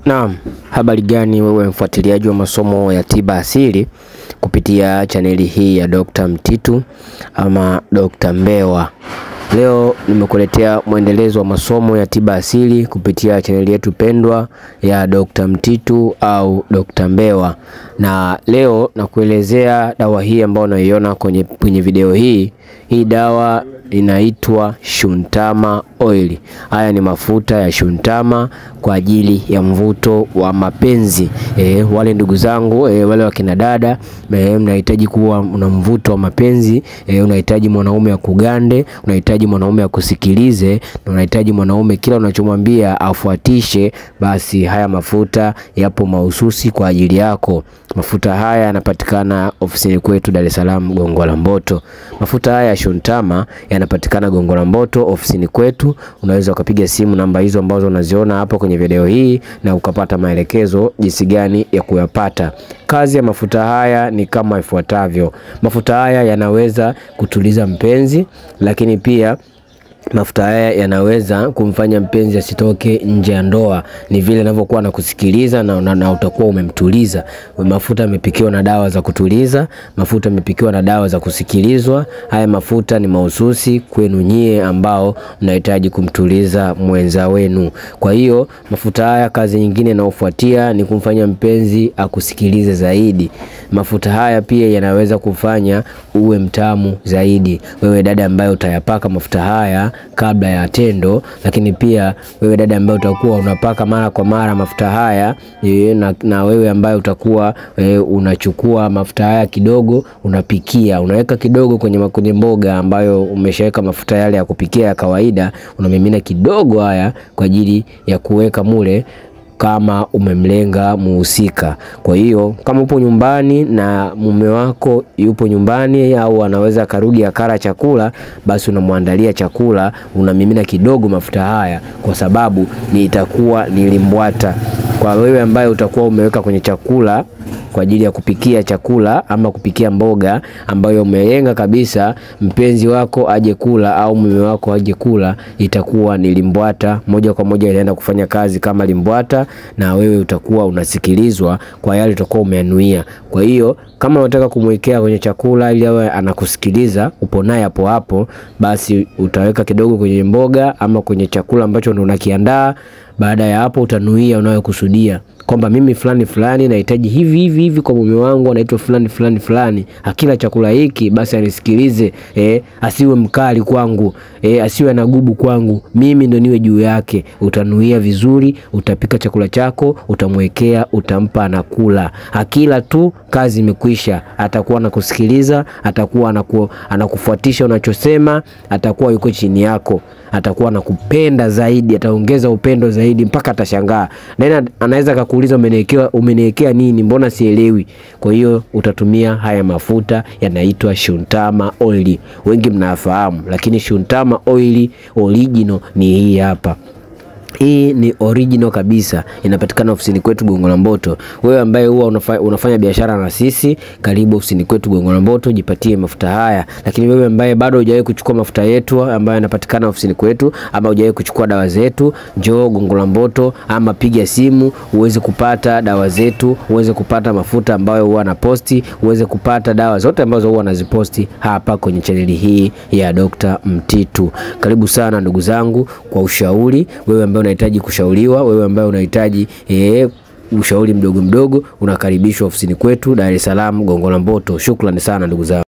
Naam, habari gani wewe mfuatiliaji wa masomo ya tiba asili kupitia chaneli hii ya Dr. Mtitu ama Dr. Mbewa. Leo nimekuletea mwendelezo wa masomo ya tiba asili kupitia chaneli yetu pendwa ya Dr. Mtitu au Dr. Mbewa. Na leo nakuelezea dawa hii ambayo unaiona kwenye video hii. Hii dawa inaitwa Shuntama Oil. Haya ni mafuta ya Shuntama kwa ajili ya mvuto wa mapenzi. Wale ndugu zangu, wale wakina dada, mnahitaji kuwa una mvuto wa mapenzi, unahitaji mwanaume akugande, unahitaji mwanaume akusikilize, na unahitaji mwanaume kila unachomwambia afuatishe, basi haya mafuta yapo mahususi kwa ajili yako. Mafuta haya yanapatikana ofisini kwetu Dar es Salaam Gongo la Mboto. Mafuta haya ya Shuntama yanapatikana Gongo la Mboto ofisini kwetu. Unaweza ukapiga simu namba hizo ambazo unaziona hapo kwenye video hii na ukapata maelekezo jinsi gani ya kuyapata. Kazi ya mafuta haya ni kama ifuatavyo. Mafuta haya yanaweza kutuliza mpenzi, lakini pia mafuta haya yanaweza kumfanya mpenzi asitoke nje ya ndoa. Ni vile anavyokuwa anakusikiliza na utakuwa umemtuliza. Mafuta yamepikiwa na dawa za kutuliza, mafuta yamepikiwa na dawa za kusikilizwa. Haya mafuta ni mahususi kwenu nyie ambao mnahitaji kumtuliza mwenza wenu. Kwa hiyo mafuta haya kazi nyingine inayofuatia ni kumfanya mpenzi akusikilize zaidi. Mafuta haya pia yanaweza kufanya uwe mtamu zaidi. Wewe dada ambaye utayapaka mafuta haya kabla ya tendo, lakini pia wewe dada ambaye utakuwa unapaka mara kwa mara mafuta haya, na wewe ambaye utakuwa unachukua mafuta haya kidogo unapikia, unaweka kidogo kwenye mboga ambayo umeshaweka mafuta yale ya kupikia ya kawaida, unamimina kidogo haya kwa ajili ya kuweka mule kama umemlenga muhusika. Kwa hiyo kama upo nyumbani na mume wako yupo nyumbani au anaweza karudi akala chakula, basi unamwandalia chakula, unamimina kidogo mafuta haya kwa sababu ni itakuwa ni limbwata. Kwa wewe ambaye utakuwa umeweka kwenye chakula kwa ajili ya kupikia chakula ama kupikia mboga ambayo umelenga kabisa mpenzi wako aje kula au mume wako aje kula, itakuwa ni limbwata. Moja kwa moja inaenda kufanya kazi kama limbwata na wewe utakuwa unasikilizwa kwa yale utakuwa umeanuia. Kwa hiyo kama unataka kumwekea kwenye chakula ili awe anakusikiliza, upo naye hapo hapo, basi utaweka kidogo kwenye mboga ama kwenye chakula ambacho ndo unakiandaa. Baada ya hapo utanuia unayokusudia kwamba mimi fulani fulani nahitaji hivi hivi hivi kwa mume wangu anaitwa fulani fulani fulani, akila chakula hiki basi anisikilize, asiwe mkali kwangu, asiwe anagubu kwangu, mimi ndo niwe juu yake. Utanuia vizuri, utapika chakula chako, utamwekea, utampa anakula. Akila tu kazi imekwisha. Atakuwa anakusikiliza, atakuwa anakufuatisha unachosema, atakuwa yuko chini yako, atakuwa anakupenda zaidi, ataongeza upendo zaidi mpaka atashangaa. Na anaweza kukuuliza umeniwekea nini, mbona sielewi. Kwa hiyo utatumia haya mafuta yanaitwa Shuntama Oil. Wengi mnafahamu, lakini Shuntama Oil original ni hii hapa. Hii ni original kabisa, inapatikana ofisini kwetu Gongo la Mboto. Wewe ambaye huwa unafanya biashara na sisi, karibu ofisini kwetu Gongo la Mboto, jipatie mafuta haya. Lakini wewe ambaye bado hujawahi kuchukua mafuta yetu ambayo yanapatikana ofisini kwetu, ama hujawahi kuchukua dawa zetu, njoo Gongo la Mboto ama piga simu uweze kupata dawa zetu, uweze kupata mafuta ambayo huwa naposti, uweze kupata dawa zote ambazo huwa naziposti hapa kwenye chaneli hii ya Dr. Mtitu. Karibu sana ndugu zangu kwa ushauri. Wewe ambaye unahitaji kushauriwa, wewe ambaye unahitaji ushauri mdogo mdogo, unakaribishwa ofisini kwetu Dar es Salaam Gongo la Mboto. Shukrani sana ndugu zangu.